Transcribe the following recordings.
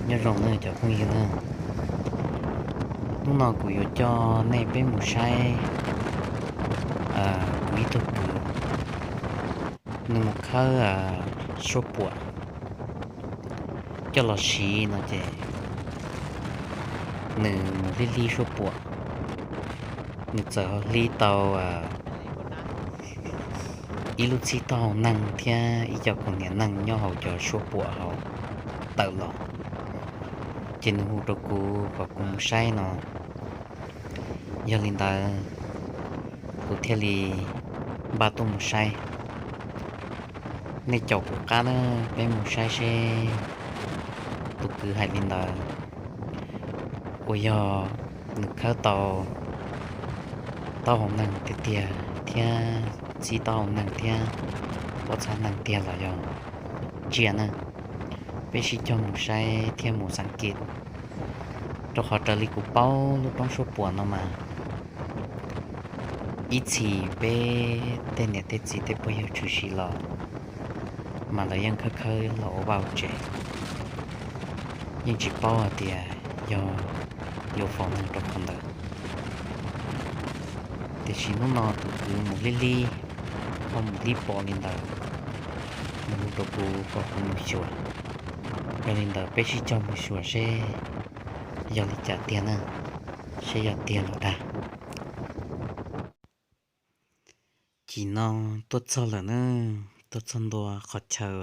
Nyob zoo na cov phooj ywg na, hnub no kuv yuav coj nej peb mus saib kuv ib tug kwv, nws mus khawb suab puam coj los siv no ces nws mus hlib hlib suab puam, nws txawm ho hlib tau ib lub txhib taub hau neeg thiab ib co kaus hniav neeg nyob hauv cov suab puam hauv tawm los, ces nws hu rau kuv kom kuv mus saib no. Yog li ntawd, kuv thiaj li npaj tuaj mus saib. Nej caum kuv qab na, peb mus saib seb tus kwv hais li ntawd uas yog nws khawb tau taub hau neeg tiag tiag thiab txhib taub hau neeg thiab pob txha neeg tiag los yog tsiaj na. Peb sib cog mus saib thiab mus xav ke, rau qhov raws li kuv paub lub roob suab puam no mas ib txhis peb tej niam tej txiv tej pog yawg tshwm sim los mas lawv yeej khawb khawb los ua vaj ua tsev, yeej tsis paub hais tias yog yuav faus neeg rau qhov ntawd. Tiam sis hnub no tus kwv mus hlib hlib, ho mus hlib pom li ntawd, nws hu rau kuv kom kuv mus xyuas. Yog li ntawd peb sib cog mus xyuas seb yog li cas tiag na, seb yog tiag los dag. Chim no tuaj txog lawm na, tuaj txog ntua qhov chaw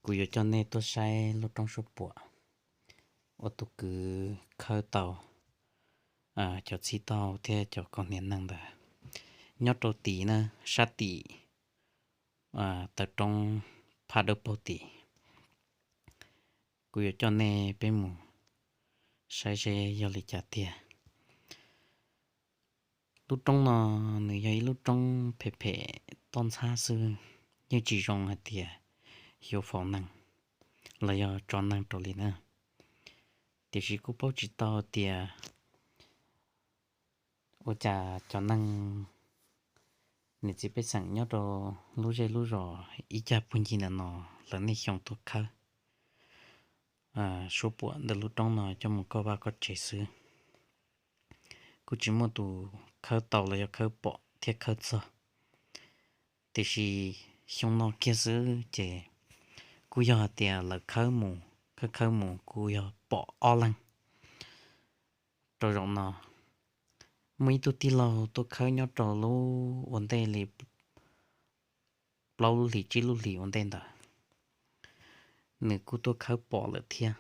kuv yuav coj nej tuaj saib lub roob suab puam uas tus kwv khawb tau cov txhib taub hau thiab cov kaus hniav neeg ntawd nyob rau tid na, sab tim taw roob phaj dawb paug tid. Kuv yuav coj nej peb mus saib seb yog li cas tiag. Lub roob no nws yog ib lub roob phem phem toj ntxhab xwb, yeej tsis zoo hais tias yuav faus neeg los yog tso neeg rau li na. Tiam sis kuj paub tsis tau tias ua cas cov neeg niam txiv pej xeem nyob rau lub zej lub zos ib cag puag ncig ntawm no lawv niaj xyoo tuaj khawb suab puam ntawm lub roob no coj mus koj vaj koj tsev xwb. Kuj tsis muaj tus khawb tau los yog khawb pom thiab khawb txog. Tiam sis xyoo no kiag xwb ces kuj yog hais tias lawv khawb mus khawb khawb mus kuj yog pom ob leeg rau zaum no. Muaj ib tug tij laug tuaj khawb nyob rau lub ua ntej li plaub lub hlis tsib lub hlis ua ntej ntawd, nws kuj tuaj khawb pom lawm thiab.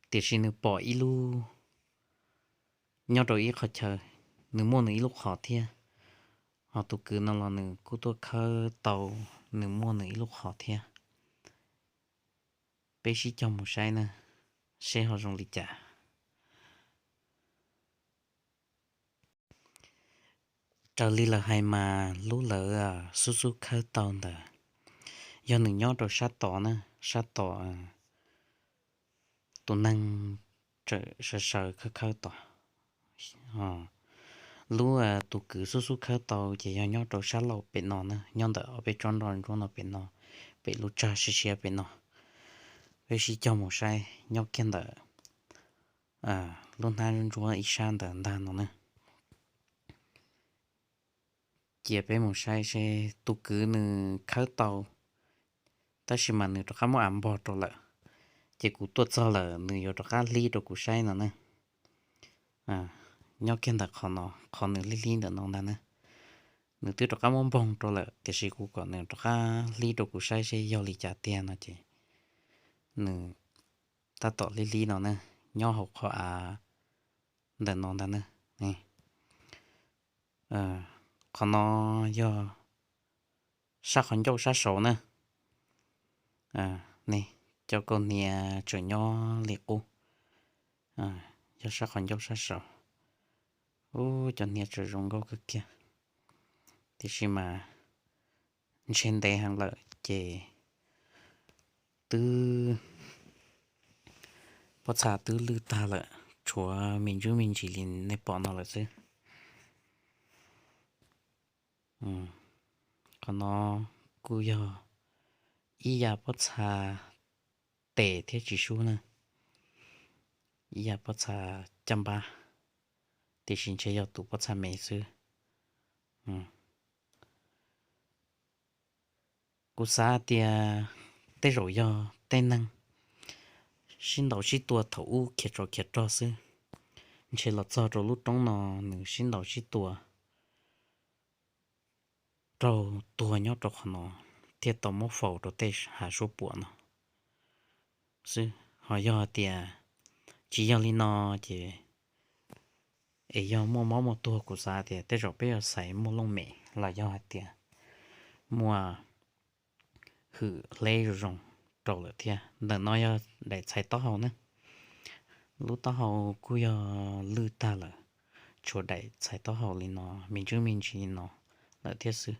Tiam sis nws pom ib lub nyob rau ib qhov chaw, nws muaj nws ib lub qhov thiab. Ho tus kwv no los nws kuj tuaj khawb tau, nws muaj nws ib lub qhov thiab. Peb sib cog mus saib na, seb ho zoo li cas. Raws li lawv hais mas lub lawv xub xub khawb tau ntawd yog nws nyob rau sab tod na, sab tod tus neeg tseem sawv sawv khawb khawb tod. Lub tus kwv xub xub khawb tau ces yog nyob rau sab laug pem no na, nyob ntawm ob peb tsob nroj ntsuab no pem no, pem lub tsag siab siab pem no. Peb sib cog mus saib nyob kiag ntawm lub hnab ntsuab ib sab ntawd ntag no na. Cia peb mus saib seb tus kwv nws khawb tau, tab sis mas nws rov qab muab av npog rau lawm. Ces kuv tuaj txog lawm nws yuav rov qab hlib rau kuv saib no na. Nyob kiag ntawm qhov no, qhov nws hlib hlib ntawm no ntag na. Nws twb rov qab muab npog rau lawm tiam sis kuv kom nws rov qab hlib rau kuv saib seb yog li cas tiag no ces nws tab tom hlib hlib no na, nyob hauv qhov av ntawm no ntag na. Qhov no yog sab qhov ncauj sab saud na. Ne, cov kaus hniav tseem nyob li qub, yog sab qhov ncauj sab saud. Ub, cov hniav tseem zoo nkauj kawg kiag, tiam sis mas ntshe ntev heev lawm ces twb, pob txha twb lwj tag lawm, tshuav me ntsuj me ntsis li nej pom no lawm xwb. Qhov no kuj yog ib yam pob txha tes thiab tsis sub na. Ib yam pob txha caj npab, tiam sis ntshe yog tus pob txha me xwb. Kuv xav tias tej zaum yog tej neeg sib ntaus sib tua thaum ub khiav tsov khiav rog xwb, ntshe los txog rau lub roob no nws sib ntaus sib tua raug tuag nyob rau qhov no thiaj tau muab faus rau tej hav suab puam no xwb. Ho yog hais tias tsis yog li no ces es yog muaj mob muaj tuag kuv xav tias tej zaum peb yuav xaiv muaj looj mem los yog hais tias muaj hwm hleb zoo zoo rau lawm thiab. Ntawm no yog daim txhais taub hau ne, lub taub hau kuj yog lwj tag lawm, tshuav daim txhais taub hau li no me ntsis me ntsis no lawm thiab xwb.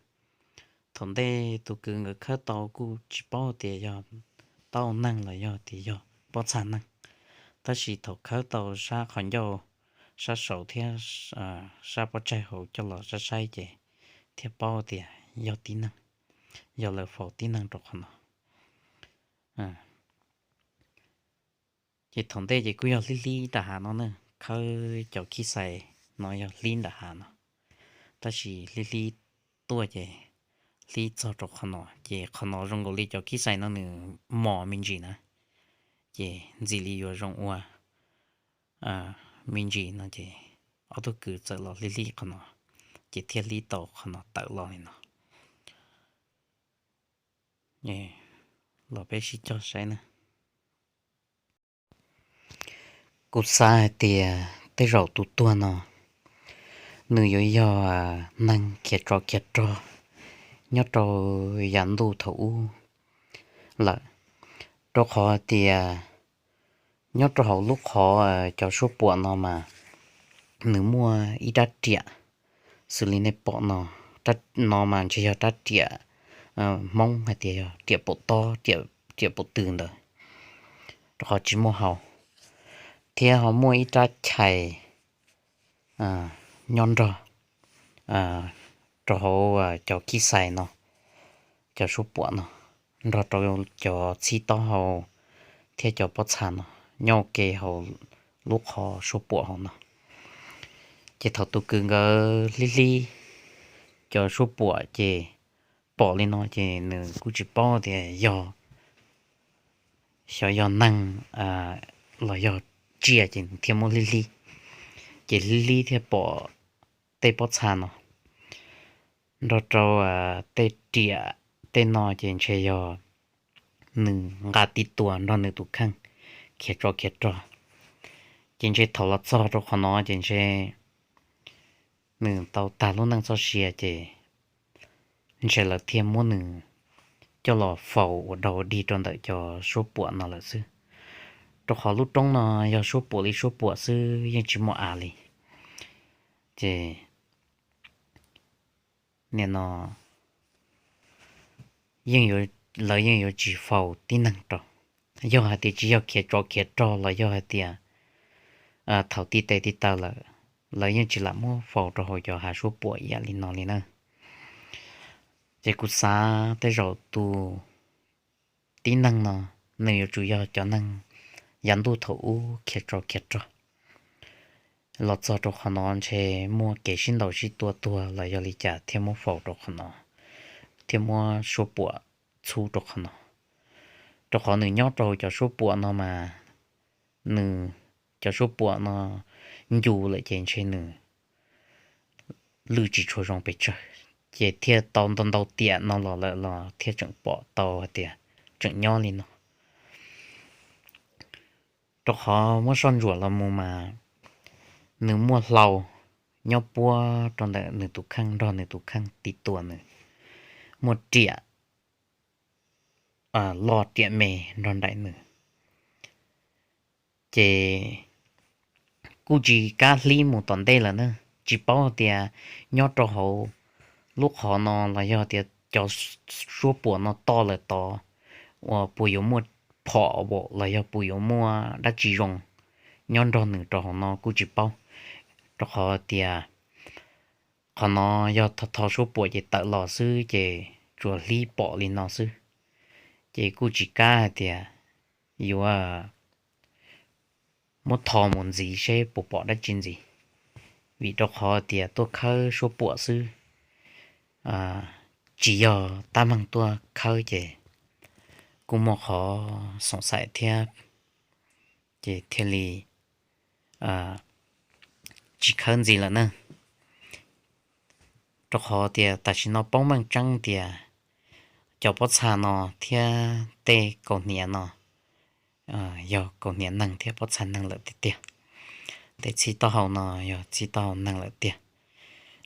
Thaum ntej tus kwv nkawd khawb tau kuj tsis paub tias yog taub hau neeg los yog tias yog pob txha neeg, tab sis thaum khawb tau sab qhov ncauj, sab saud thiab sab pob tsaig hauv coj los saib saib ces thiaj paub tias yog tib neeg, yog lawv faus tib neeg rau qhov no. Ces thaum ntej ces kuj yog hlib hlib nram hav no na, khawb cov khib xais no yog hlib nram hav no, tab sis hlib hlib tuaj ces hlib txog rau qhov no ces qhov no zoo nkaus li cov khib xais no nws mos me ntsis na, ces ntxim li yuav zoo ua me ntsis no ces ob tug kwv txawm los hlib hlib qhov no, ces thiaj hlib tau qhov no tawm los li no. Los peb sib cog saib na. Kuv xav hais tias tej zaum tus tuag no nws yuav yog neeg khiav tsov khiav rog nyob rau yav ntuj thaum ub lawm, rau qhov tias nyob rau hauv lub qhov cov suab puam no mas nws muaj ib rab riam xws li nej pom no. Rab no mas ntshe yog rab riam Hmoob hais tias yog riam pum tob, riam pum tw ntawd, rau qhov tsis muaj hau, thiab ho muaj ib rab chais nyob nrog rau hauv cov khib xais no, cov suab puam no, nrog rau cov txhib taub hau thiab cov pob txha no nyob ua ke hauv lub qhov suab puam hauv no. Ces thaum tus kwv nkawd hlib hlib cov suab puam ces pom li no ces nws kuj tsis paub tias yog, xyov yog neeg los yog tsiaj ces nws thiaj muab hlib hlib. Ces hlib hlib thiaj pom tej pob txha no nrog rau tej riam tej no ces ntshe yog nws nqa tib tua nrog nws tus kheej khiav tsov khiav rog. Ces ntshe thaum los txog rau qhov no ces ntshe nws tau tag lub neej txoj sia ces ntshe lawv thiaj muab nws coj los faus ua dog ua dig rau ntawm cov suab puam no lawm xwb. Rau qhov lub roob no yog suab puam li suab puam xwb, yeej tsis muaj av li. Ces nim no yeej, lawv yeej yuav tsis faus tib neeg rau. Yog hais tias tsis yog khiav tsov khiav rog los yog hais tias thaum tib tes tib taw lawm, lawv yeej tsis lam muab faus rau hauv cov hav suab puam ib yam li no li na. Ces kuv xav tej zaum tus tib neeg no nws yuav tsum yog cov neeg yav ntuj thaum ub khiav tsov khiav rog los txog rau qhov no ntshe muaj kev sib ntaus sib tua tuag los yog li cas thiaj muab faus rau qhov no, thiaj muab suab puam txhub rau qhov no. Rau qhov nws nyob rau cov suab puam no mas nws, cov suab puam no ncu lawm ces ntshe nws lwj tsis tshua zoo pes tsawg, ces thiaj tau ntau ntau tiam no los lawm los thiaj tseem pom tau hais tias tseem nyob li no. Rau qhov muab soj ntsuam los mus mas nws muaj hlau nyob puab rau ntawm nws tus kheej nrog nws tus kheej tiv tua nws, muaj riam loj riam me nrog nraim nws. Ces kuj tsis kam hlib mus tom ntej lawm na, tsis paub tias nyob rau hauv lub qhov no los yog tias cov suab puam no toj lawm tod uas puas yuav muaj phom los yog puas yuav muaj dab tsi zoo nyob nrog nws rau hauv no kuj tsis paub, rau qhov tias qhov no yog tho tho suab puam ces tawm los xwb ces tsuas hlib pom li no xwb. Ces kuj tsis kam hais tias yuav muab tho mus ntxiv seb puas pom dab tsi ntxiv, vim rau qhov tias tuaj khawb suab puam xwb, tsis yog tab meeg tuaj khawb ces kuj muaj qhov xoom xaim thiab, ces thiaj li tsis khawb ntxiv lawm na. Rau qhov tias tam sim no paub meej tseeb tias cov pob txha no thiab tej kaus hniav no yog kaus hniav neeg thiab pob txha neeg lawm tiag tiag. Tej txhij taub hau no yog txhij taub hau neeg lawm tiag,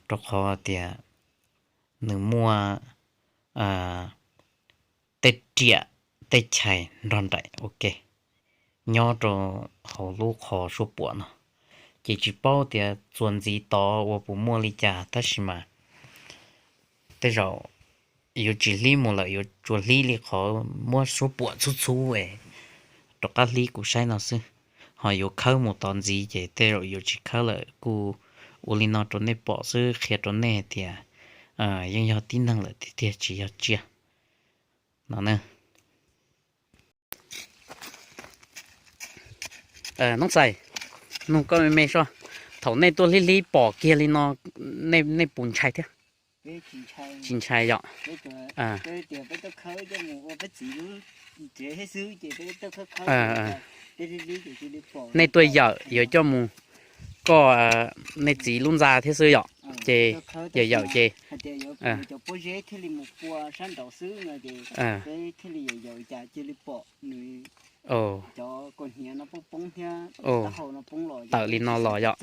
rau qhov tias nws muaj tej riam tej chais nrog nraim ua ke nyob rau hauv lub qhov suab puam no. Ces tsis paub tias txuas ntxiv tod uas puas muaj li cas, tab sis mas tej zaum yuav tsis hlib mus lawm, yuav tsuas hlib li qhov muab suab puam txhub txhub es rov qab hlib kuv saib no xwb. Ho yuav khawb mus tod ntxiv ces tej zaum yuav tsis khawb lawm, kuj ua li no rau nej pom xwb, qhia rau nej tias yeej yog tib neeg lawm tiag tiag, tsis yog tsiaj no. Noob Xais, nug koj me me soj, thaum nej tuaj hlib hlib pom kiag li no, nej puas ntshai thiab? Tsis ntshai yom. Nej tuaj yawm yuav coj mus koj nej txiv lub ntxa thiab xwb yom, ces yawm yawm ces tawm li no los yom.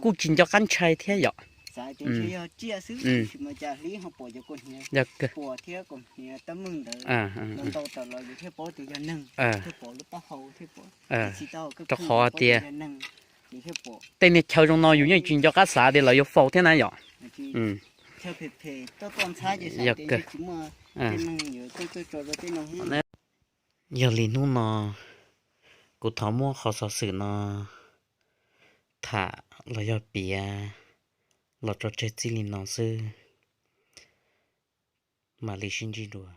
Kuj tsis nco qab ntshai thiab yom. Rau qhov tias tej niag chaw zoo no yus yeej tsis nco qab xav tias lawv yuav faus thiab na yom. Yog li hnub no kuv thov muab qhov xov xwm no tham los yog piav los tso tseg txij li no xwb. Mam li sib ntsib dua,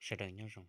sawv daws nyob zoo.